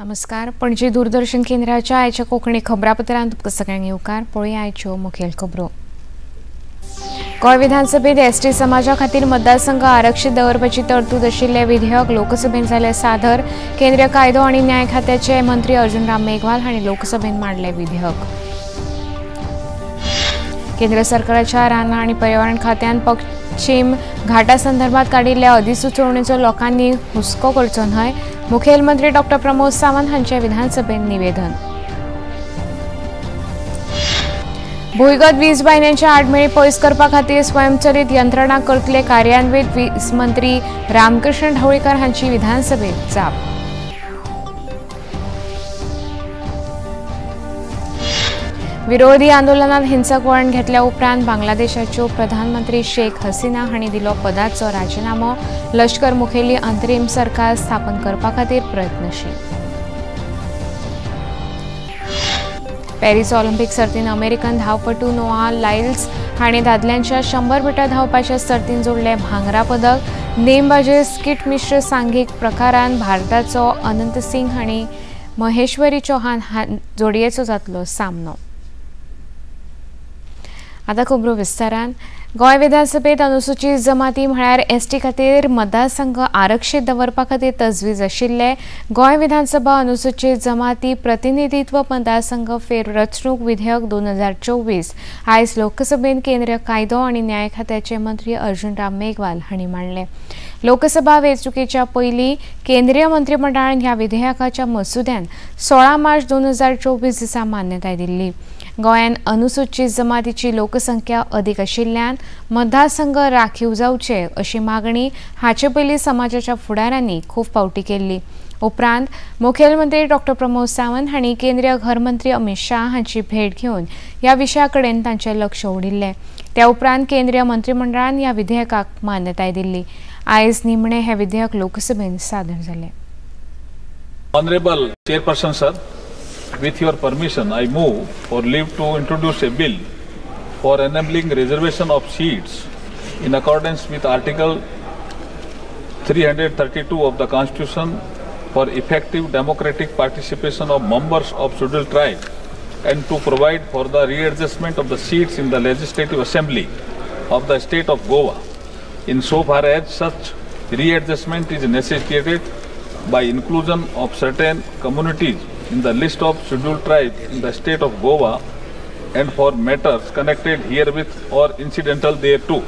नमस्कार, पणजी दूरदर्शन केंद्राच्या आयच्या कोंकणी खबरापत्रांत तुमकां सगळ्यांक येवकार. पळोवया आयच्यो मुखेल खबरो. गोंय विधानसभेत एसटी समाजा खातीर मतदारसंघ आरक्षीत दवरपाची तरतूद आशिल्लें विधेयक लोकसभेन जालें सादर. केंद्रीय कायदो आनी न्याय खात्याचे मंत्री अर्जुन राम मेघवाल हांणी लोकसभेन मांडलें विधेयक. केंद्र सरकाराच्या रानां आनी पर्यावरण खात्यान पश्चिम घाटा संदर्भात काडिल्ल्या अधिसुचोवणेचो लोकांनी हुस्को करचो न्हय, मुखेलमंत्री डॉ प्रमोद सावंत हांचे विधानसभेत निवेदन. भूंयगत वीज वाहिन्यांच्या आडमेळी पयस करपा खातीर स्वयंचलित यंत्रणा करतले कार्यान्वित वीज मंत्री रामकृष्ण ढवळीकर हांची विधानसभेत जाप. विरोधी आंदोलनात हिंसक वळण घेतल्या उपरांत बांगलादेशाच्यो प्रधानमंत्री शेख हसीना हांणी दिलो पदाचो राजिनामो. लश्कर मुखेली अंतरीम सरकार स्थापन करपा खातीर प्रयत्नशील. पॅरिस ऑलिम्पिक सर्तीन अमेरिकन धांवपटू नोआ लायल्स हांणी दादल्यांच्या 100 मिटर धांवपाच्या सर्तीन जोडले भांगरा पदक. नेमबाजी स्किट मिश्र सांघिक प्रकारान भारताचो अनंत सिंग हांणी महेश्वरी चौहान जोडयेचो जातलो सामनो. आतां खबरो विस्तारान. गोंय विधानसभेत अनुसूचित जमाती म्हळ्यार एसटी खातीर मतदारसंघ आरक्षीत दवरपा खातीर तजवीज आशिल्ले गोंय विधानसभा अनुसूचित जमाती प्रतिनिधित्व मतदारसंघ फेररचणूक विधेयक 2024 आयज लोकसभेत केंद्रीय कायदो आनी न्याय खात्याचे मंत्री अर्जुन राम मेघवाल हांणी मांडले. लोकसभा वेंचणुकेच्या पयलीं केंद्रीय मंत्रिमंडळान ह्या विधेयकाच्या मसुद्यान 16 मार्च 2024 दिसा मान्यताय दिल्ली. गोंयांत अनुसूचित जमातीची लोकसंख्या अदीक आशिल्ल्यान मतदारसंघ राखीव जावचे अशी मागणी हाचे पयलीं समाजाच्या फुडाऱ्यांनी खूब फावटी केल्ली. उपरांत मुखेलमंत्री डॉ प्रमोद सावंत हांणी केंद्रीय घरमंत्री अमित शाह हांची भेट घेवन ह्या विशया कडेन तांचें लक्ष ओडिल्लें. त्या उपरांत केंद्रीय मंत्रिमंडळान ह्या विधेयकाक मान्यताय दिल्ली. आयज निमणें हें विधेयक लोकसभेत सादर जालें. Honourable chairperson sir, with your permission, I move for leave to introduce a bill for enabling reservation of seats in accordance with Article 332 of the Constitution for effective democratic participation of members of scheduled tribe and to provide for the readjustment of the seats in the Legislative Assembly of the State of Goa, insofar as such readjustment is necessitated by inclusion of certain communities in the list of scheduled tribes in the state of Goa and for matters connected herewith or incidental thereto.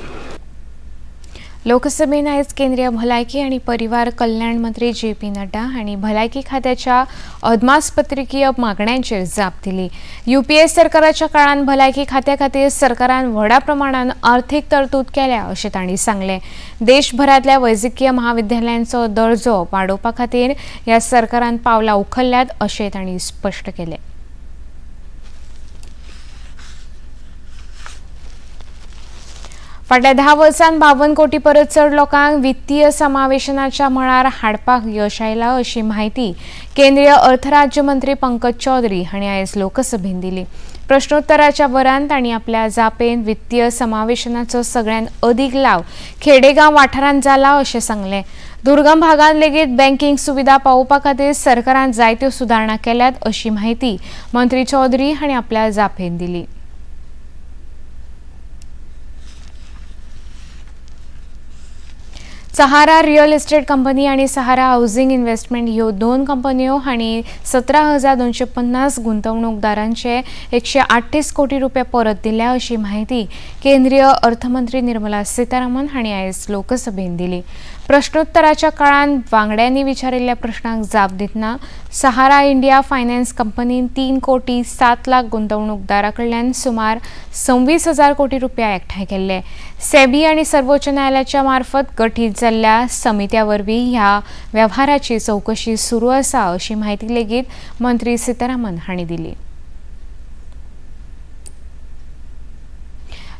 लोकसभेन आयज केंद्रीय भलायकी आनी परिवार कल्याण मंत्री J P Nadda हांणी भलायकी खात्याच्या अदमासपत्रिकीय मागण्यांचेर जाप दिली. यूपीए सरकाराच्या काळांत भलायकी खात्या खातीर सरकारान व्हडा प्रमाणान आर्थीक तरतूद केल्या अशें तांणी सांगलें. देशभरांतल्या वैजकीय महाविद्यालयांचो दर्जो वाडोवपा खातीर ह्या सरकारान पावलां उखल्ल्यांत अशें तांणी स्पश्ट केलें. फाटल्या 10 वर्सांत 52 कोटी परस चड लोकांक वित्तीय समावेशनाच्या मळार हाडपाक यश आयलां अशी म्हायती केंद्रीय अर्थराज्यमंत्री पंकज चौधरी हांणी आयज लोकसभेत दिली. प्रश्नोत्तराच्या वरांत तांणी आपल्या जापेन वित्तीय समावेशनाचो सगळ्यांत अदीक लाव खेडेगांव वाठारांत जाला अशें सांगलें. दुर्गम भागांत लेगीत बँकिंग सुविधा पावोवपा खातीर सरकारान जायत्यो सुदारणा केल्यात अशी म्हायती मंत्री चौधरी हांणी आपल्या जापेन दिली. सहारा रियल इस्टेट कंपनी आनी सहारा हावसिंग इन्व्हेस्टमेंट ह्यो 2 कंपन्यो हांणी 17,250 गुंतवणूकदारांचे 138 कोटी रुपया परत दिल्या अशी म्हायती केंद्रीय अर्थमंत्री निर्मला सीतारामन हांणी आयज लोकसभेत दिली. प्रश्नोत्तराच्या काळांत वांगड्यांनी विचारिल्ल्या प्रश्नांक जाप दितना सहारा इंडिया फायनान्स कंपनीन 3 कोटी 7 लाख गुंतवणूकदारां कडल्यान सुमार 26,000 कोटी रुपया एकठांय केल्ले. सेबी आनी सर्वोच्च न्यायालयाच्या मार्फत गठीत जाल्ल्या समित्या वरवीं ह्या वेव्हाराची चवकशी सुरू आसा अशी म्हायती लेगीत मंत्री सीतारामन हांणी दिली.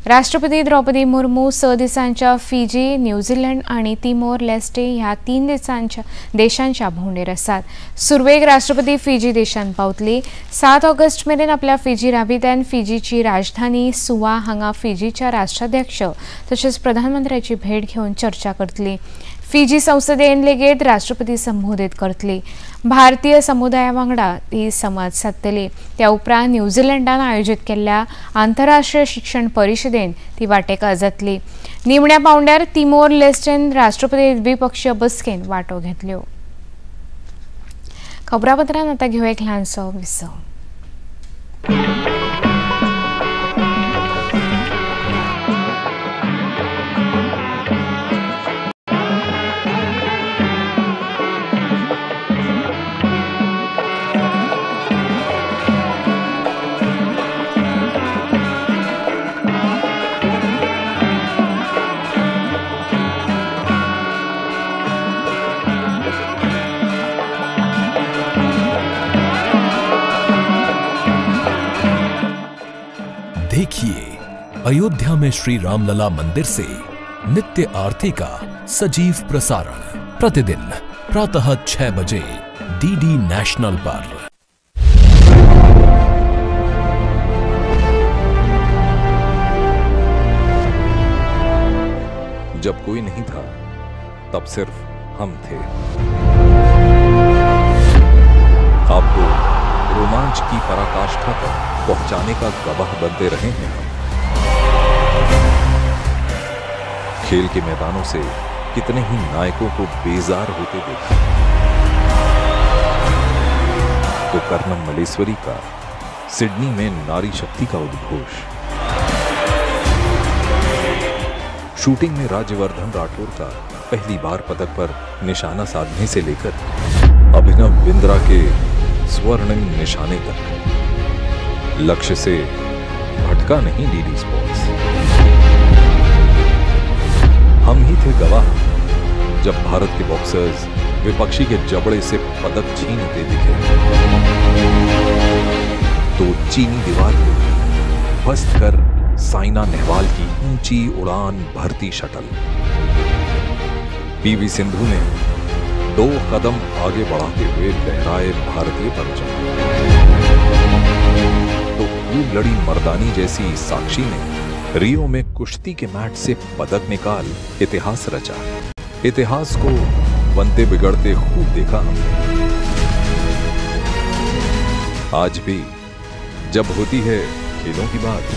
राष्ट्रपती द्रौपदी मुर्मू 6 दिसांच्या फिजी, न्यूझीलंड आनी तिमोर लेस्टे ह्या 3 दिसांच्या देशांच्या भोंवडेर आसात। सुरवेक राष्ट्रपती फिजी देशांत पावतली। 7 ऑगस्ट मेरेन आपल्या फिजी राबित्यान फिजीची राजधानी सुवा हांगा फिजीच्या राष्ट्राध्यक्ष तशेंच प्रधानमंत्र्याची भेट घेवन चर्चा करतली। फिजी संसदेन लेगीत राष्ट्रपती संबोधित करतली। भारतीय समुदाया वांगडा ती संवाद सादतली। त्या उपरांत न्यूझीलंडान आयोजीत केल्ल्या आंतरराष्ट्रीय शिक्षण परिशदेन ती वांटेकार जातली। निमण्या पावंड्यार तिमोर लेस्टेन राष्ट्रपती द्विपक्षीय बसकेन वांटो घेतल्यो। खबरापत्रान आतां घेवया एक ल्हानसो विसव। देखिए अयोध्या में श्री रामलला मंदिर से नित्य आरती का सजीव प्रसारण प्रतिदिन प्रातः 6 बजे डीडी नेशनल पर। जब कोई नहीं था तब सिर्फ हम थे। आपको रोमांच की पराकाष्ठा तक पहुंचाने का गवाह बनते रहे हैं हम। खेल के मैदानों से कितने ही नायकों को बेजार होते देखा, तो कर्णम मल्लेश्वरी का सिडनी में नारी शक्ति का उद्घोष, शूटिंग में राज्यवर्धन राठौर का पहली बार पदक पर निशाना साधने से लेकर अभिनव बिंद्रा के स्वर्णिम निशाने तक, लक्ष्य से भटका नहीं डीडी स्पोर्ट्स। हम ही थे गवाह जब भारत के बॉक्सर्स विपक्षी के जबड़े से पदक छीनते दिखे, तो चीनी दीवार को ध्वस्त कर साइना नेहवाल की ऊंची उड़ान भरती शटल। पीवी सिंधु ने 2 कदम आगे बढ़ाते हुए लहराए भारतीय परचम, तो खूब लड़ी मर्दानी जैसी साक्षी ने रियो में कुश्ती के मैट से पदक निकाल इतिहास रचा। इतिहास को बनते बिगड़ते खूब देखा हमने। आज भी जब होती है खेलों की बात,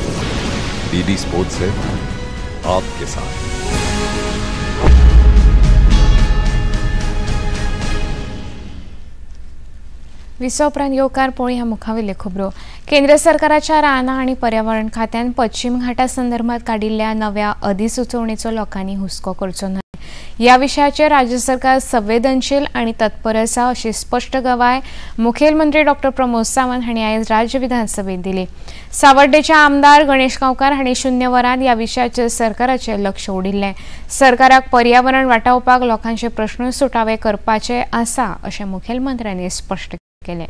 डीडी स्पोर्ट्स है आपके साथ। विसव उपरांत येवकार पळोवया मुखावेल्यो खबरो। केंद्र सरकाराच्या रानां आनी पर्यावरण खात्यान पश्चिम घाटा संदर्भात काडिल्ल्या नव्या अधिसुचोवणेचो लोकांनी हुस्को करचो न्हय। ह्या विशयाचेर राज्य सरकार संवेदनशील आनी तत्पर आसा अशी स्पश्ट गवाय मुखेलमंत्री डॉ प्रमोद सावंत हांणी आयज राज्य विधानसभेत दिली। सावर्डेचे आमदार गणेश गांवकार हांणी 0 वरांत ह्या विशयाचेर सरकाराचें लक्ष ओडिल्लें। सरकाराक पर्यावरण वाटावपाक लोकांचे प्रश्न सुटावे करपाचे आसा अशें मुखेलमंत्र्यांनी स्पश्ट केलें।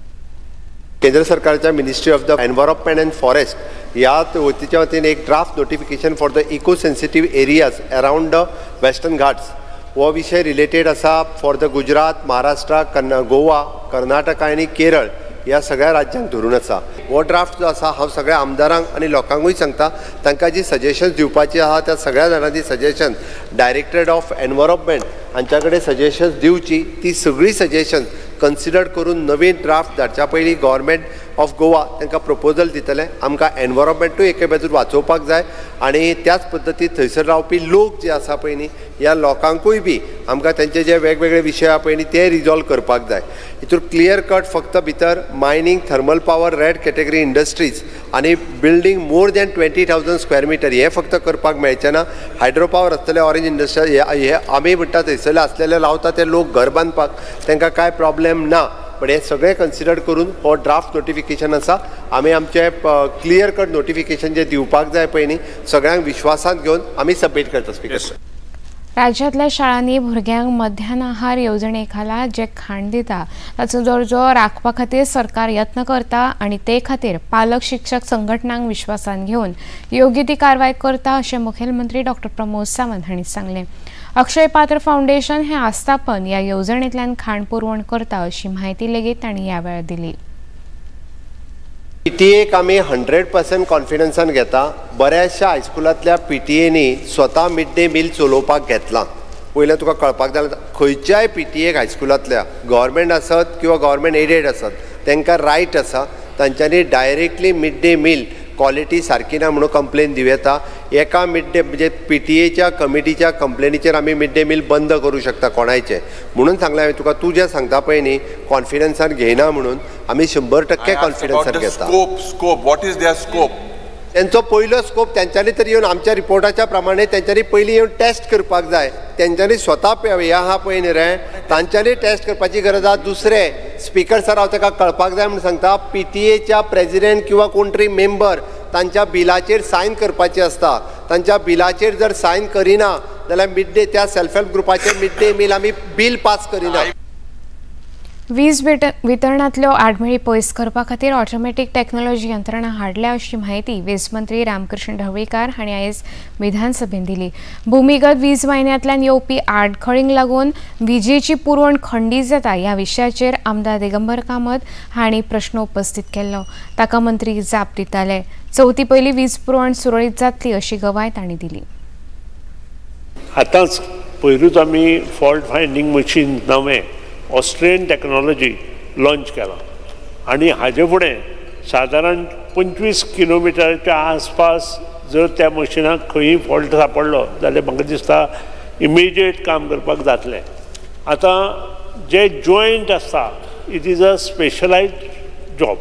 केंद्र सरकारच्या ministry of the environment and forest ह्या वतीच्या वतीन एक draft notification for the eco sensitive areas around the western Ghats हो विशय रिलेटेड आसा for the Gujarat, Maharashtra, Goa, Karnataka आनी केरळ ह्या सगळ्या राज्यांक धरून आसा। हो ड्राफ्ट जो आसा हांव सगळ्या आमदारांक आनी लोकांकूय सांगता, तांकां जी सजेशन्स दिवपाची आहा त्या सगळ्या जाणांनी सजेशन डायरेक्टरेट ऑफ एनवायरमेंट हांच्या कडेन सजेशन्स दिवची। ती सगळीं सजेशन्स कन्सिडर करून नवीन ड्राफ्ट धाडच्या पयलीं गव्हर्मेंट ऑफ गोवा तांकां प्रपोजल दितले। आमकां एनवायरमेंटूय एके बाजून वाचोवपाक जाय आनी त्याच पद्दतीन थंयसर रावपी लोक जे आसा पळय न्ही ह्या लोकांकूय बी आमकां तेंचे जे वेगवेगळे विशय आहा पळय न्ही ते रिजॉल्व करपाक जाय। हितून क्लियर कट फक्त भितर mining, thermal power, red category industries आनी building more than 20,000 square metre हे फक्त करपाक मेळचें ना। हायड्रो पावर आसतले, ऑरेंज इंडस्ट्री हे आमी म्हणटा थंयसरले आसलेले लावता ते लोक घर बांदपाक तांकां कांय प्रॉब्लेम ना, पण हे सगळे कन्सिडर करून हो ड्राफ्ट नोटिफिकेशन आसा। आमी आमचे क्लियर कट नोटिफिकेशन जे दिवपाक जाय पळय न्ही सगळ्यांक विश्वासांत घेवन आमी सबमीट करता। स्पीकर। राज्यांतल्या शाळांनी भुरग्यांक मध्यान्ह आहार येवजणे खाला जे खाण दिता ताचो दर्जो राखपा खातीर सरकार यत्न करता आनी ते खातीर पालक शिक्षक संघटनांक विश्वासान घेवन योग्य ती कारवाय करता अशें मुखेलमंत्री डॉक्टर प्रमोद सावंत हांणी सांगलें. अक्षय पात्र फावंडेशन हें आस्थापन ह्या येवजणेंतल्यान खाण पुरवण करता अशी म्हायती लेगीत तांणी ह्या वेळार दिली. पीटीएक आमी 100% कॉन्फिडन्सान घेता. बऱ्याचशा हायस्कुलांतल्या पीटीएनी स्वता मिड डे मील चलोवपाक घेतलां. पयलें तुका कळपाक जाय, खंयच्याय पीटीएक हायस्कुलांतल्या गव्हर्मेंट आसत किंवा गव्हर्मेंट एडेड आसत तांकां रायट आसा, तांच्यांनी directly mid day meal quality सारकी ना म्हणून कंप्लेन दिवं येता. एका मिड डे म्हणजे पीटीएच्या कमिटीच्या कंप्लेनीचेर आमी मिड डे मील बंद करूं शकता कोणायचें. म्हणून सांगलें हांवें तुका, तूं जें सांगता पळय न्ही कॉन्फिडन्सान घेयना म्हणून, आमी 100% कॉन्फिडन्सान घेता. Scope, what is their scope? तेंचो पयलो स्कोप तेंच्यांनी तरी येवन आमच्या रिपोर्टाच्या प्रमाणे तेंच्यांनी पयलीं येवन टेस्ट करपाक जाय. तेंच्यांनी स्वता हें आहा पळय न्ही रे, तांच्यांनी टेस्ट करपाची गरज आहा. दुसरें, स्पिकर सर हांव ताका कळपाक जाय म्हूण सांगता, पीटीएच्या प्रेजिडेंट किंवा कोण तरी मेंबर तांच्या बिलाचेर सायन करपाची आसता. तांच्या बिलाचेर जर सायन करिना जाल्यार मिड डे त्या सेल्फ हेल्प ग्रुपाचेर मिड डे मील आमी बील पास करिना. वीज वितरणांतल्यो आडमेळी पयस करपा खातीर ऑटोमॅटीक टॅक्नॉलॉजी यंत्रणा हाडल्या अशी म्हायती वीज मंत्री रामकृष्ण ढवळीकार हांणी आयज विधानसभेंत दिली. भुमीगत वीज वाहिन्यांतल्यान येवपी आडखळींक लागून विजेची पुरवण खंडीत जाता ह्या विशयाचेर आमदार दिगंबर कामत हांणी प्रश्न उपस्थित केल्लो. ताका मंत्री जाप दिताले. चवथी पयलीं वीज पुरवण सुरळीत जातली अशी गवाय तांणी दिली. आतांच पयरूच आमी फॉल्ट फायंडींग मशीन नवें ऑस्ट्रियन टॅक्नॉलॉजी लॉंच केला आनी हाजे फुडें सादारण 25 किलोमिटरच्या आसपास जर त्या मशिनाक खंयी फॉल्ट सापडलो जाल्यार म्हाका दिसता इमिजिएट काम करपाक जातलें. आतां जे जॉयंट आसता it is a specialised job,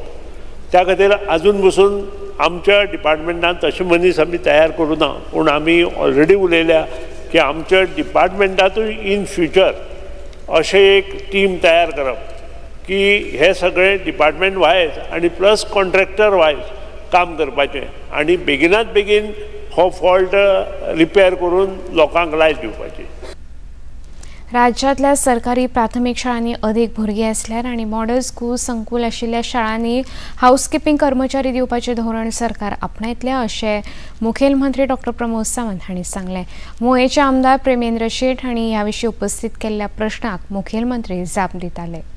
त्या खातीर आजून बसून आमच्या डिपार्टमेंटान तशें मनीस आमी तयार करूं ना, पूण आमी ऑलरेडी उलयल्या की आमच्या डिपार्टमेंटांतूय इन फ्युचर अशें एक टीम तयार करप की हे सगळे डिपार्टमेंट वायज आनी प्लस कॉन्ट्रॅक्टर वायज काम करपाचें आनी बेगिनात बेगीन हो फॉल्ट रिपेर करून लोकांक लायट दिवपाची. राज्यांतल्या सरकारी प्राथमीक शाळांनी अदीक भुरगीं आसल्यार आनी मॉडेल स्कूल संकुल आशिल्ल्या शाळांनी हाऊसकिपींग कर्मचारी दिवपाचें धोरण सरकार आपणायतलें अशें मुखेलमंत्री डॉक्टर प्रमोद सावंत हांणी सांगलें. मोयेचे आमदार प्रेमेंद्र शेट हांणी ह्या विशीं उपस्थित केल्ल्या प्रश्नाक मुखेलमंत्री जाप दिताले.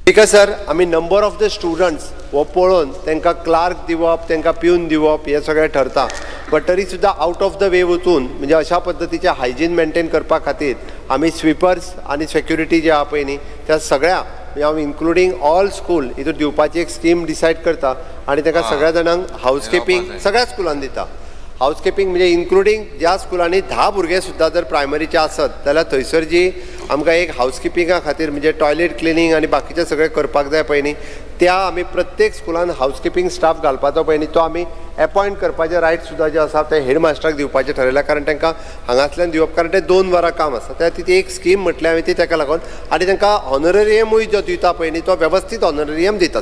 स्पिकर सर, आमी नंबर ऑफ the students हो पळोवन तांकां क्लार्क दिवप, तांकां प्यून दिवप हें सगळें ठरता, बट तरी सुद्दां आउट ऑफ the वे वचून म्हणजे अशा पद्दतीचें हायजीन मेंटेन करपा खातीर आमी स्विपर्स आनी सेक्युरिटी जे आहा पळय न्ही त्या सगळ्या म्हणजे हांव इन्क्लुडींग ऑल स्कूल हितून दिवपाची एक स्कीम डिसायड करता आनी तांकां सगळ्या जाणांक हाऊसकिपींग सगळ्या स्कुलान दिता. हाऊसकिपींग म्हणजे इन्क्लुडींग ज्या स्कुलांनी 10 भुरगे सुद्दां जर प्रायमरीचे आसत जाल्यार थंयसर जी आमकां एक हाऊसकिपिंगा खातीर म्हणजे टॉयलेट क्लिनींग आनी बाकीचें सगळें करपाक जाय पळय न्ही, त्या आमी प्रत्येक स्कुलान हाऊसकिपींग स्टाफ घालपाचो पळय न्ही तो आमी एपॉयंट करपाचे रायट सुद्दां जे आसा ते हेडमास्टराक दिवपाचें ठरयलां, कारण तांकां हांगासल्यान दिवप कारण ते 2 वरां काम आसता. त्या ती एक स्कीम म्हटल्यार हांवें ती ताका लागून आनी तांकां ऑनररियमूय जो दिता पळय न्ही तो वेवस्थीत ऑनररियम दिता.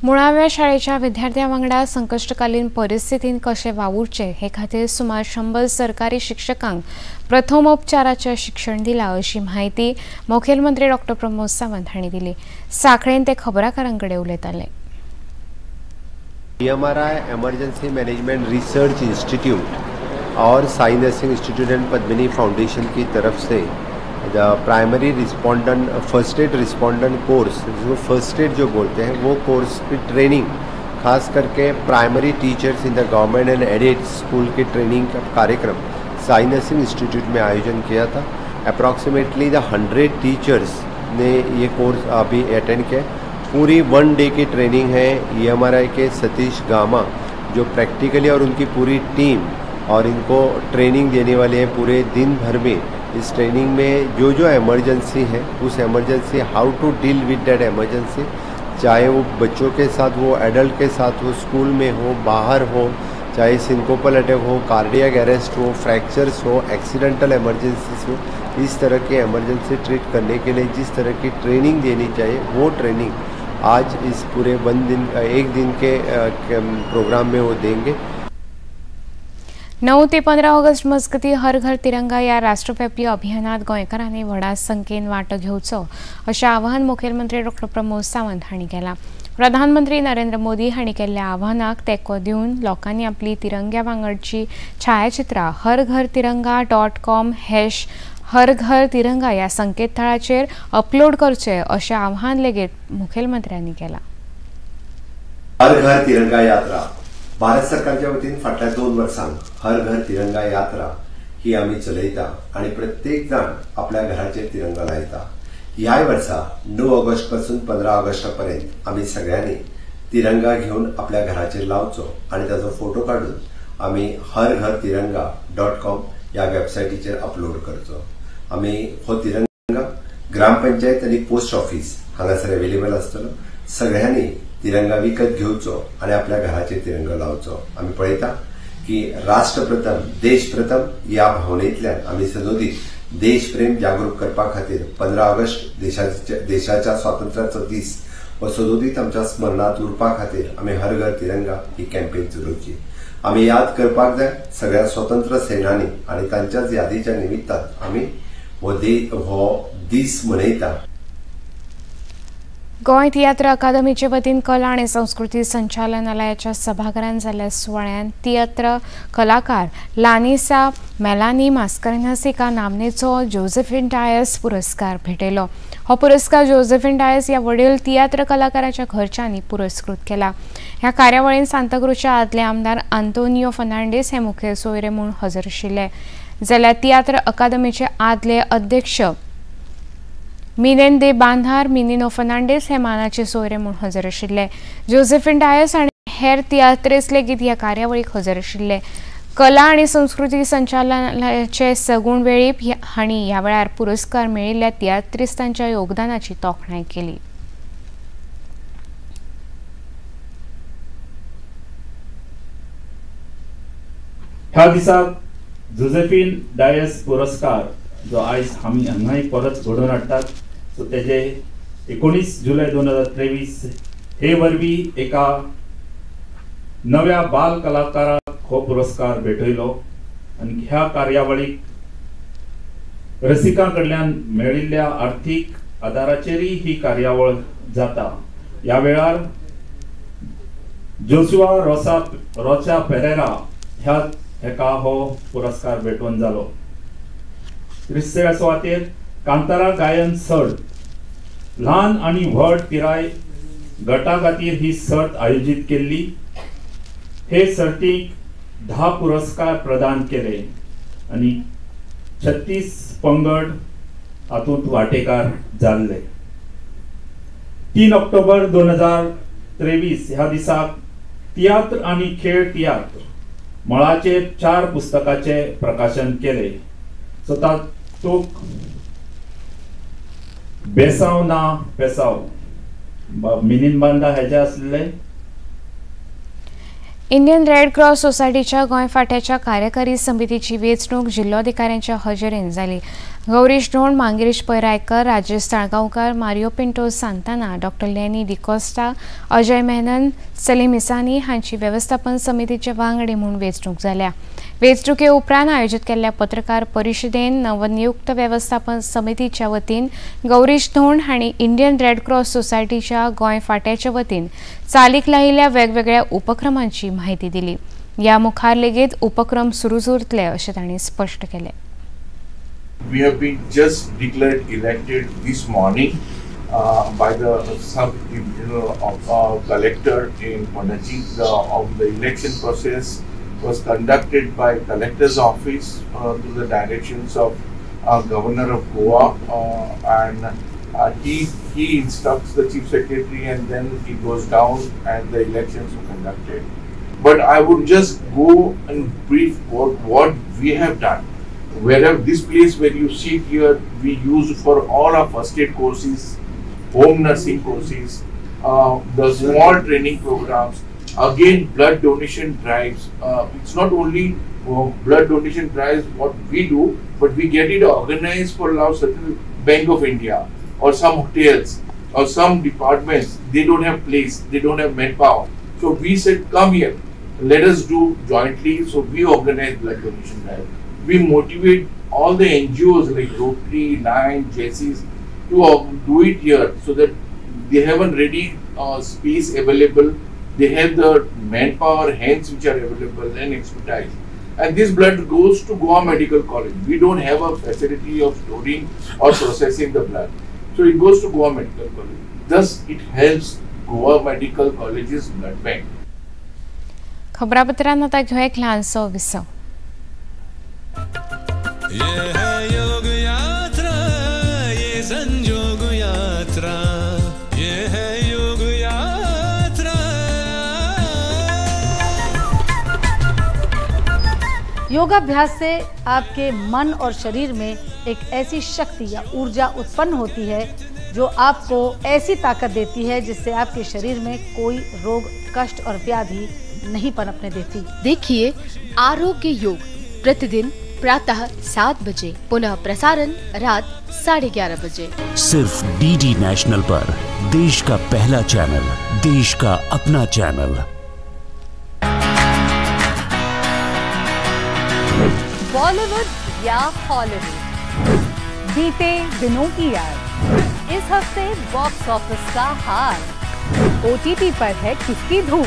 मुळाव्या शाळेच्या विद्यार्थ्यां वांगडा संकश्टकालीन परिस्थितींत कशें वावुरचें हे खातीर सुमार 100 सरकारी शिक्षकांक प्रथमोपचाराचें शिक्षण दिलां अशी म्हायती मुखेलमंत्री डॉक्टर प्रमोद सावंत हांणी दिली. सांखळेन ते खबराकारां कडेन उलयताले. EMRI emergency management research institute Aur Sai nursing institute and Padmini foundation की तरफ से the primary respondent first aid respondent course, जिसको फर्स्ट एड जो बोलते हैं, वो कोर्स की ट्रेनिंग खास करके primary teachers in the government and aided school की ट्रेनिंग का कार्यक्रम साई नर्सिंग इंस्टीट्यूट में आयोजन किया था. अप्रॉक्सीमेटली the 100 teachers ने ये कोर्स अभी अटेंड किया. पूरी 1 डे की ट्रेनिंग है. EMRI के सतीश गामा जो प्रैक्टिकली और उनकी पूरी टीम और इनको ट्रेनिंग देने वाले हैं पूरे दिन भर में. इस ट्रेनिंग में जो जो इमरजेंसी है उस emergency how to deal with that emergency, चाहे वो बच्चों के साथ हो, एडल्ट के साथ हो, स्कूल में हो, बाहर हो, चाहे सिंकोपल अटैक हो, कार्डियक अरेस्ट हो, फ्रैक्चर्स हो, एक्सीडेंटल इमरजेंसीज हो, इस तरह के इमरजेंसी ट्रीट करने के लिए जिस तरह की ट्रेनिंग देनी चाहिए वो ट्रेनिंग आज इस पूरे 1 दिन के प्रोग्राम में वो देंगे. 9 ते 15 ऑगस्ट मजगती हर घर तिरंगा ह्या राष्ट्रव्यापी अभियानात गोंयकारांनी व्हडा संख्येन वांटो घेवचो अशें आवाहन मुखेलमंत्री डॉ प्रमोद सावंत हांणी केलां. प्रधानमंत्री नरेंद्र मोदी हांणी केल्ल्या आव्हानाक तेंको दिवन लोकांनी आपली तिरंग्या वांगडची छायाचित्रां हर घर तिरंगा .com # हर घर तिरंगा ह्या संकेतथळाचेर अपलोड करचे अशें आव्हान लेगीत मुखेलमंत्र्यांनी केलां. हर घर तिरंगा यात्रा भारत सरकारच्या वतीन फाटल्या 2 वर्सांक हर घर तिरंगा यात्रा ही आमी चलयता आनी प्रत्येक जाण आपल्या घराचेर तिरंगा लायता. ह्याय वर्सा 9 ऑगस्ट पासून 15 ऑगस्टा पर्यंत आमी सगळ्यांनी तिरंगा घेवन आपल्या घराचेर लावचो आनी ताजो फोटो काडून आमी हर घर तिरंगा .com ह्या वेबसायटीचेर अपलोड करचो. आमी हो तिरंगा ग्रामपंचायत आनी पोस्ट ऑफिस हांगासर अवेलेबल आसतलो. सगळ्यांनी तिरंगा विकत घेवचो आनी आपल्या घराचेर तिरंगा लावचो. आमी पळयता की राष्ट्र प्रथम देश प्रथम ह्या भावनेंतल्यान आमी सदोदीत देशप्रेम जागरूक करपा खातीर 15 ऑगस्ट देशाच्या स्वातंत्र्याचो दीस हो सदोदीत आमच्या स्मरणांत उरपा खातीर आमी हर घर तिरंगा ही कॅम्पेन चलोवची. आमी याद करपाक जाय सगळ्या स्वतंत्र सेनानी आनी तांच्याच यादीच्या निमित्तान आमी हो दीस मनयता. गोंय तियात्र अकादमीचे वतीन कला आनी संस्कृती संचालनालयाच्या सभाघरांत जाल्ल्या सुवाळ्यांत तियात्र कलाकार लानिसा मेलानी मास्करेन्हास हिका नामनेचो जोसेफिन डायस पुरस्कार भेटयलो. हो पुरस्कार जोसेफिन डायस ह्या वडील तियात्र कलाकाराच्या घरच्यांनी पुरस्कृत केला. ह्या कार्यावळीन सांताक्रूजचे आदले आमदार आंतोनियो फर्नांडीस हे मुखेल सोयरे म्हूण हजर आशिल्ले. जाल्यार तियात्र अकादमीचे आदले अध्यक्ष मिनेन दे बांधार मिनिनो फर्नांडीस हे मानाचे सोयरे म्हूण हजर आशिल्ले. जोसेफिन डायस आनी हेर तियात्रेस लेगीत ह्या कार्यावळीक हजर आशिल्ले. कला आनी संस्कृती संचालनालयाचे सगुण वेळीप हांणी ह्या वेळार पुरस्कार मेळिल्ल्या तियात्रिस्तांच्या योगदानाची तोखणाय केली. ह्या दिसाक जोसेफिन डायस पुरस्कार जो आयज आमी हांगाय परत घडोवन हाडटात, सो तेजे 19 जुलय 2023 हे वरवीं एका नव्या बाल कलाकाराक हो पुरस्कार भेटयलो आनी ह्या कार्यावळीक रसिकां कडल्यान मेळिल्ल्या आर्थीक आदाराचेरय ही कार्यावळ जाता. ह्या वेळार जोशुआ रोचा पेरेरा ह्या हेका हो पुरस्कार भेटवण जालो. तिसऱ्या सुवातेर कांतारा गायन सर्त ल्हान आनी व्हड पिराय गटा खातीर ही सर्त आयोजीत केल्ली. हे सर्तीक 10 पुरस्कार प्रदान केले आनी 36 पंगड हातूंत वांटेकार जाल्ले. 3 ऑक्टोबर 2023 ह्या दिसाक तियात्र आनी खेळ तियात्र मळाचेर 4 पुस्तकाचे प्रकाशन केले. सो तातूंत बेसाव ना पेसाव मिनीन बांदा हेजे आसले. इंडियन रेड क्रॉस सोसायटीच्या गोंय फांट्याच्या कार्यकारी समितीची वेंचणूक जिल्लोधिकाऱ्यांच्या हजेरेन जाली. Gaurish Dhond, Manguirish Pai Raikar, Rajesh Salgaonkar, Mario Pinto Santana, Dr Lenny D'Costa, Ajay Menon, Salim Isani हांची वेवस्थापन समितीचे वांगडी म्हूण वेंचणूक जाल्या. वेंचणुके उपरांत आयोजीत केल्ल्या पत्रकार परिशदेन नवनियुक्त वेवस्थापन समितीच्या वतीन गौरीश धोंड हांणी इंडियन रेड क्रॉस सोसायटीच्या गोंय फांट्याच्या वतीन चालीक लायिल्ल्या वेगवेगळ्या उपक्रमांची माहिती दिली. ह्या मुखार लेगीत उपक्रम सुरूच उरतले अशें तांणी स्पश्ट केलें. We have been just declared elected this morning by the sub-divisional collector in Panaji. The election process was conducted by collector's office through the directions of governor of Goa, and he instructs the chief secretary, and then it goes down and the elections are conducted. But I would just go and brief what we have done. Wherever this place where you sit here, we use for all our first aid courses, home nursing courses, the small training programs, again blood donation drives. It's not only blood donation drives what we do, but we get it organized for now certain Bank of India or some hotels or some departments. They don't have place, they don't have manpower. So we said, come here, Let us do jointly. So we organize blood donation drive. We motivate all the NGOs like Rotary, Lion, JCs to do it here so that they have a ready space available. They have the manpower, hands which are available and expertise. And this blood goes to Goa Medical College. We don't have a facility of storing or processing the blood. So it goes to Goa Medical College. Thus, it helps Goa Medical College's blood bank. खबरापत्रांत आता घेऊया एक ल्हानसो विसव. ये है योग यात्रा, ये संजोग यात्रा, ये है योग यात्रा. योगाभ्यास से आपके मन और शरीर में एक ऐसी शक्ति या ऊर्जा उत्पन्न होती है जो आपको ऐसी ताकत देती है जिससे आपके शरीर में कोई रोग, कष्ट और व्याधि नहीं पनपने देती। देखिए आरोग्य योग प्रतिदिन प्रातः 7 बजे, पुनः प्रसारण रात 11:30 बजे, सिर्फ डीडी नेशनल पर। देश का पहला चैनल, देश का अपना चैनल। बॉलीवुड या हॉलीवुड, बीते दिनों की याद, इस हफ्ते बॉक्स ऑफिस का हाल, ओटीटी पर है किसकी धूम,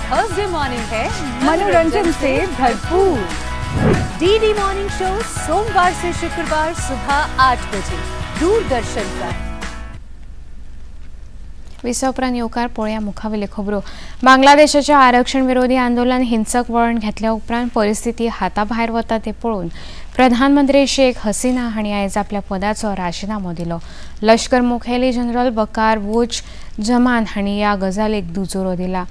थर्सडे मॉर्निंग है मनोरंजन से भरपूर। डीडी मॉर्निंग शो सोमवार से शुक्रवार सुबह 8 बजे दूरदर्शन पर। विसव उपरांत येवकार पळोवया मुखावेल्यो खबरो. बांगलादेशाच्या आरक्षण विरोधी आंदोलन हिंसक वळण घेतल्या उपरांत परिस्थिती हाता भायर वता ते पळोवन प्रधानमंत्री शेख हसीना हांणी आयज आपल्या पदाचो राजिनामो दिलो. लश्कर मुखेली जनरल बकार वुज जमान हांणी ह्या गजालीक दुजोरो दिला.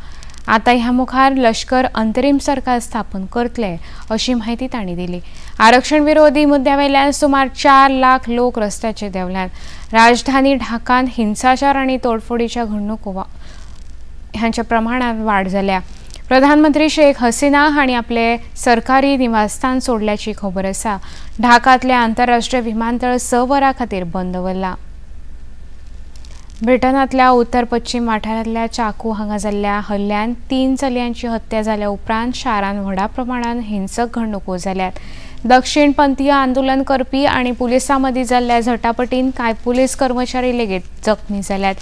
आतां ह्या मुखार लश्कर अंतरीम सरकार स्थापन करतले अशी म्हायती तांणी दिली. आरक्षण विरोधी मुद्द्यावेल्यान सुमार 4 लाख लोक रस्त्याचेर देंवल्यात. राजधानी ढाकांत हिंसाचार आनी तोडफोडीच्या घडणुको हांच्या प्रमाणांत वाड जाल्या. प्रधानमंत्री शेख हसीना हांणी आपले सरकारी निवासस्थान सोडल्याची खबर आसा. ढाकांतले आंतरराष्ट्रीय विमानतळ 6 वरां खातीर बंद दवरला. ब्रिटनांतल्या उत्तर पश्चिम वाठारांतल्या चाकू हांगा जाल्ल्या हल्ल्यान 3 चलयांची हत्या जाल्या उपरांत शारांत व्हडा प्रमाणात हिंसक घडणुको जाल्यात. दक्षिणपंथीय आंदोलन करपी आनी पुलिसां मदीं जाल्ल्या झटापटीन कांय पुलीस कर्मचारी लेगीत जखमी जाल्यात.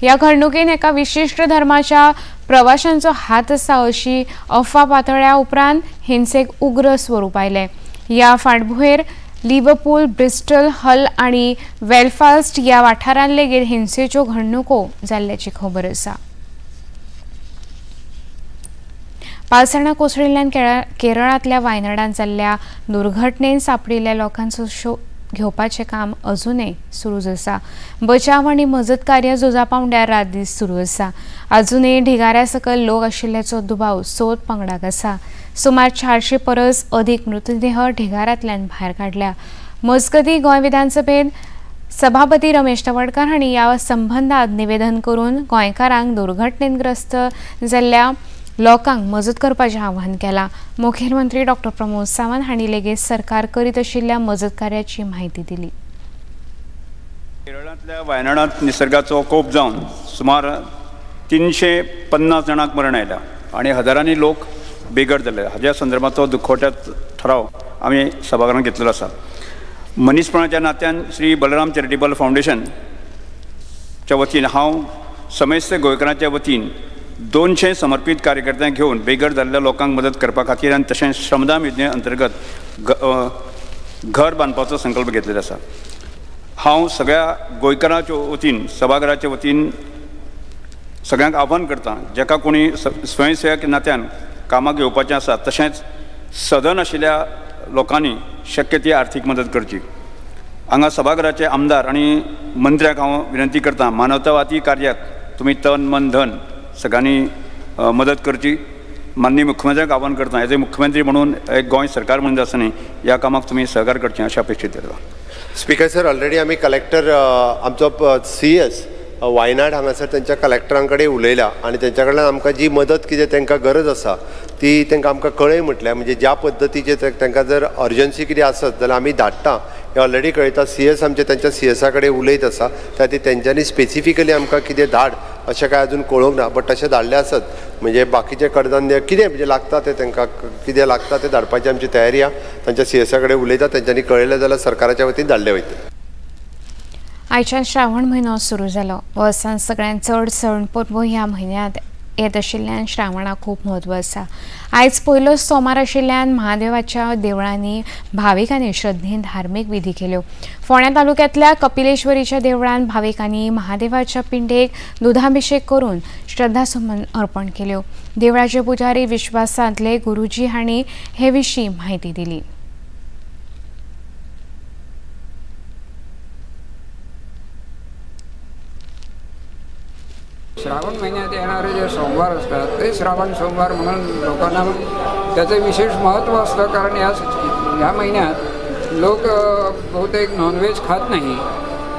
ह्या घडणुकेन एका विशिश्ट धर्माच्या प्रवाशांचो हात आसा अशी अफवा पातळ्ळ्या उपरांत हिंसेक उग्र स्वरूप आयलें. ह्या फाटभुंयेर लिव्हरपूल, ब्रिस्टल, हल आनी वेलफास्ट ह्या वाठारांत लेगीत हिंसेच्यो घडणुको जाल्ल्याची खबर आसा. पालसणां कोसळिल्ल्यान केरळांतल्या वायनाडांत जाल्ल्या दुर्घटनेन सांपडिल्ल्या लोकांचो शोध घेवपाचें काम अजुनय सुरूच आसा. बचाव आनी मजत कार्य झुजा पावंड्यार रात दीस सुरू आसा. अजुनय ढिगाऱ्या सकयल लोक आशिल्ल्याचो दुबाव सोद पंगडाक आसा. सुमार 400 परस अदीक मृतदेह ढिगाऱ्यांतल्यान भायर काडल्या. मजगतीं गोंय विधानसभेत सभापती रमेश तवडकर हांणी ह्या संबंदांत निवेदन करून गोंयकारांक दुर्घटनेग्रस्त जाल्ल्या लोकांक मजत करपाचें आवाहन केलां. मुखेलमंत्री डॉक्टर प्रमोद सावंत हांणी लेगीत सरकार करीत आशिल्ल्या मजत कार्याची म्हायती दिली. केरळांतल्या वायनाडांत निसर्गाचो कोप जावन सुमार 350 जाणांक मरण आयला आनी हजारांनी लोक बेघर जाले. हाज्या संदर्भाचो दुखवट्या ठराव आमी सभाघरांत घेतलेलो आसा. मनीसपणाच्या नात्यान श्री बलराम चॅरिटेबल फावंडेशनच्या वतीन हांव समेस्त गोंयकारांच्या वतीन 200 समर्पीत कार्यकर्त्यांक घेवन बेघर जाल्ल्या लोकांक मदत करपा खातीर आनी तशेंच श्रमदान योजने अंतर्गत घर बांदपाचो संकल्प घेतलेलो आसा. हांव सगळ्या गोंयकारांच्या वतीन, सभाघराच्या वतीन सगळ्यांक आव्हान करता, जाका कोणी स्वयंसेवक नात्यान कामाक येवपाचें आसा तशेंच सदन आशिल्ल्या लोकांनी शक्य ती आर्थीक मदत करची. हांगा सभाघराचे आमदार आनी मंत्र्यांक हांव विनंती करता, मानवतावादी कार्याक तुमी तन मन धन सगळ्यांनी मदत करची. माननीय मुख्यमंत्र्यांक आव्हान करता, एज ए मुख्यमंत्री म्हणून एक गोंय सरकार म्हणून आसतना ह्या कामाक तुमी सहकार करचें अशें अपेक्षीत करता. स्पीकर सर, ऑलरेडी आमी कलेक्टर आमचो CS Wayanad हांगासर तेंच्या कलेक्टरां कडेन उलयला आनी तेंच्या कडल्यान आमकां जी मदत कितें तांकां गरज आसा ती तांकां आमकां कळय म्हटल्या. म्हणजे ज्या पद्दतीचे तांकां जर अर्जन्सी कितें आसत जाल्यार आमी धाडटा हें ऑलरेडी कळयता. CS आमचे तेंच्या CSA कडेन उलयत आसा, त्या खातीर तेंच्यांनी स्पेसिफिकली आमकां कितें धाड अशें कांय अजून कळोवंक ना, बट तशें धाडलें आसत म्हणजे बाकीचे कडधान्य कितें म्हणजे लागता तें तांकां कितें लागता तें धाडपाची आमची तयारी आसा. तांच्या सीएसा कडेन उलयता, तेंच्यांनी कळयलें जाल्यार सरकाराच्या वतीन धाडले वयतले. आयच्यान श्रावण म्हयनो सुरू जालो. वर्सान सगळ्यांत चड सण परबो ह्या म्हयन्यांत येत आशिल्ल्यान श्रावणाक खूब म्हत्व आसा. आयज पयलो सोमार आशिल्ल्यान महादेवाच्या देवळांनी भाविकांनी श्रद्धेन धार्मीक विधी केल्यो. फोंड्या तालुक्यांतल्या कपिलेश्वरीच्या देवळान भाविकांनी महादेवाच्या पिंडेक दुधाभिषेक करून श्रद्धासुमन अर्पण केल्यो. देवळाचे पुजारी विश्वास सादले गुरुजी हांणी हे विशीं म्हायती दिली. श्रावण महिन्यात येणारे जे सोमवार असतात ते श्रावण सोमवार म्हणून लोकांना त्याचं विशेष महत्त्व असतं, कारण या महिन्यात लोक बहुतेक नॉनव्हेज खात नाही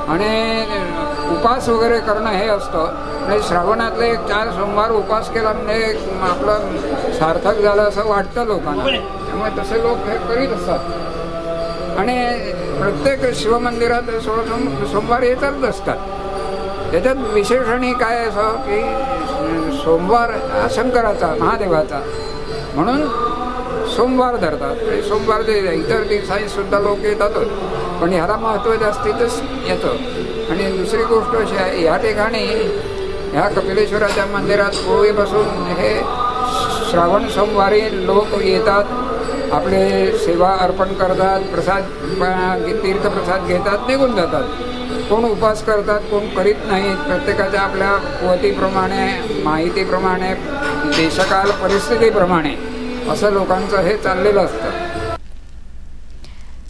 आणि उपास वगैरे करणं हे असतं. आणि श्रावणातले 4 सोमवार उपास केला म्हणजे आपलं सार्थक झालं असं वाटतं लोकांना, त्यामुळे तसे लोक हे करीत असतात. आणि प्रत्येक शिवमंदिरात 16 सोमवार येतच असतात. त्याच्यात विशेष आणि काय असं की सोमवार हा शंकराचा महादेवाचा म्हणून सोमवार धरतात. आणि सोमवार जे इतर दिवसांसुद्धा लोक येतातच, पण ह्याला महत्त्व जास्तीतच येतं. आणि दुसरी गोष्ट अशी आहे, ह्या ठिकाणी ह्या कपिलेश्वराच्या मंदिरात पूर्वीपासून हे श्रावण सोमवारी लोक येतात, आपले सेवा अर्पण करतात, प्रसाद तीर्थप्रसाद घेतात, निघून जातात. कोण उपास करतात, कोण करीत नाहीत. प्रत्येकाच्या आपल्या कुवतीप्रमाणे, माहितीप्रमाणे, देशकाल परिस्थितीप्रमाणे असं लोकांचं हे चाललेलं असतं.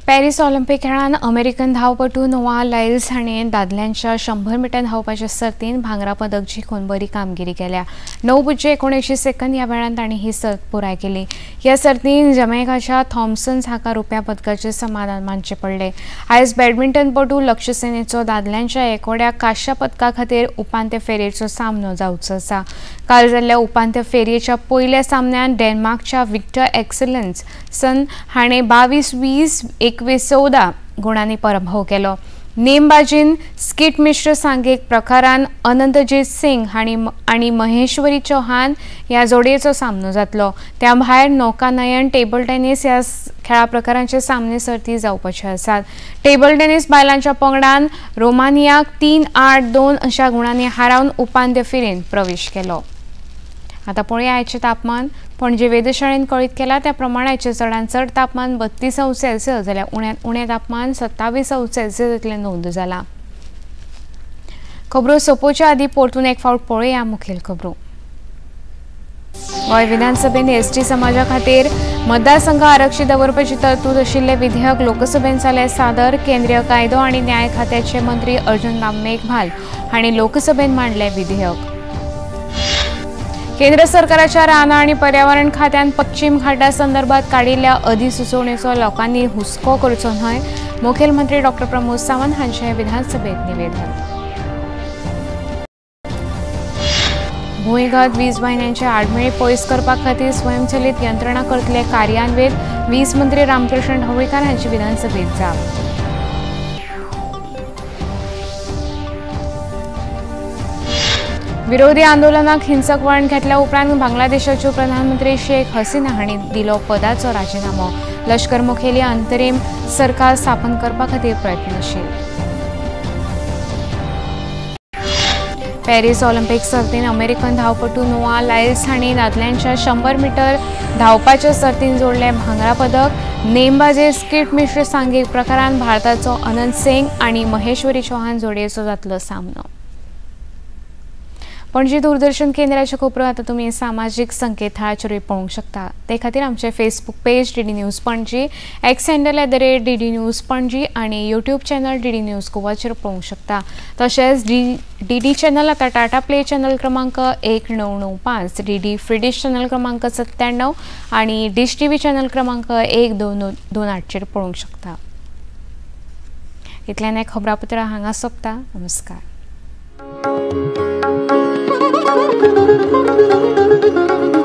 पॅरिस ऑलिम्पिक खेळान अमेरिकन धावपटू नोआ लायल्स हाणें दादल्यांच्या 100 मिटर धांवपाच्या सर्तीन भांगरा पदक जिखून बरी कामगिरी केल्या. 9:79 सेकंद ह्या वेळान तांणी ही सर्त पुराय केली. ह्या सर्तीन जमैकाच्या थॉम्सन हाका रुप्या पदकाचें समाधान मानचें पडलें. आयज बॅडमिंटनपटू लक्ष्य सेनेचो दादल्यांच्या एकोड्या कांश्या पदका खातीर उपांत्य फेरयेचो सामनो जावचो आसा. काल जाल्ल्या उपांत्य फेरयेच्या पयल्या सामन्यांत डेन्मार्कच्या विक्टर एक्सलन्स सन हाणें 22-20, 21-14 गुणांनी पराभव केलो. नेमबाजीन स्किट मिश्र सांघिक प्रकारान अनंतजीत सिंग हांणी आनी महेश्वरी चौहान ह्या जोडयेचो सामनो जातलो. त्या भायर नौकानयन, टेबल टेनिस ह्या खेळा प्रकारांचे सामने सर्ती जावपाचे आसात. टेबल टेनिस बायलांच्या पंगडान रोमानियाक 3-8-2 अशा गुणांनी हारावन उपांत्य फेरयेंत प्रवेश केलो. आतां पळया आयचें तापमान. पणजे वेधशाळेन कळीत केला त्या प्रमाण आयचें चडांत चड तापमान 32 अंश सेल्सियस जाल्यार उण्यांत उणें तापमान 27 अंश सेल्सियस इतलें नोंद जालां. खबरो सोंपोवच्या आदीं परतून एक फावट पळया मुखेल खबरो. गोंय विधानसभेन एसटी समाजा खातीर मतदारसंघ आरक्षित दवरपाची तरतूद आशिल्लें विधेयक लोकसभेन जालें सादर. केंद्रीय कायदो आनी न्याय खात्याचे मंत्री अर्जुन राम मेघवाल हांणी लोकसभेन मांडलें विधेयक. केंद्र सरकाराच्या रानां आनी पर्यावरण खात्यान पश्चिम घाटा संदर्भात काडिल्ल्या अधिसुचोवणेचो लोकांनी हुस्को करचो न्हय, मुखेलमंत्री डॉ प्रमोद सावंत हांचें विधानसभेत निवेदन. भूंयगत वीज वाहिन्यांचे आडमेळी पयस करपा खातीर स्वयंचलित यंत्रणा करतले कार्यान्वीत, वीज मंत्री रामकृष्ण ढवळीकार हांची विधानसभेत जाप. विरोधी आंदोलनाक हिंसक वळण घेतल्या उपरांत बांगलादेशाच्यो प्रधानमंत्री शेख हसीना हांणी दिलो पदाचो राजिनामो. लश्कर मुखेली अंतरीम सरकार स्थापन करपा खातीर प्रयत्नशील. पॅरिस ऑलिम्पिक सर्तीन अमेरिकन धावपटू नोआ लायल्स हांणी दादल्यांच्या 100 मिटर धांवपाच्या सर्तीन जोडलें भांगरा पदक. नेमबाजी स्किट मिश्र सांघिक प्रकारान भारताचो अनंत सिंग आनी महेश्वरी चौहान जोडयेचो जातलो सामनो. पणजी दूरदर्शन केंद्राच्यो खबरो आतां तुमी सामाजीक संकेतथळाचेरूय पळोवंक शकता. ते खातीर आमचें Facebook page DD news Panaji, X handle @DD news Panaji आनी यूट्यूब चॅनल डीडी न्यूज गोवाचेर पळोवंक शकता. तशेंच डीडी चॅनल आतां टाटा प्ले चॅनल क्रमांक 1995, डीडी फ्री डिश चॅनल क्रमांक 97 आनी डिश टीव्ही चॅनल क्रमांक 1228चेर पळोवंक शकता. इतल्यान खबरापत्रां हांगा सोंपता. नमस्कार. Thank you.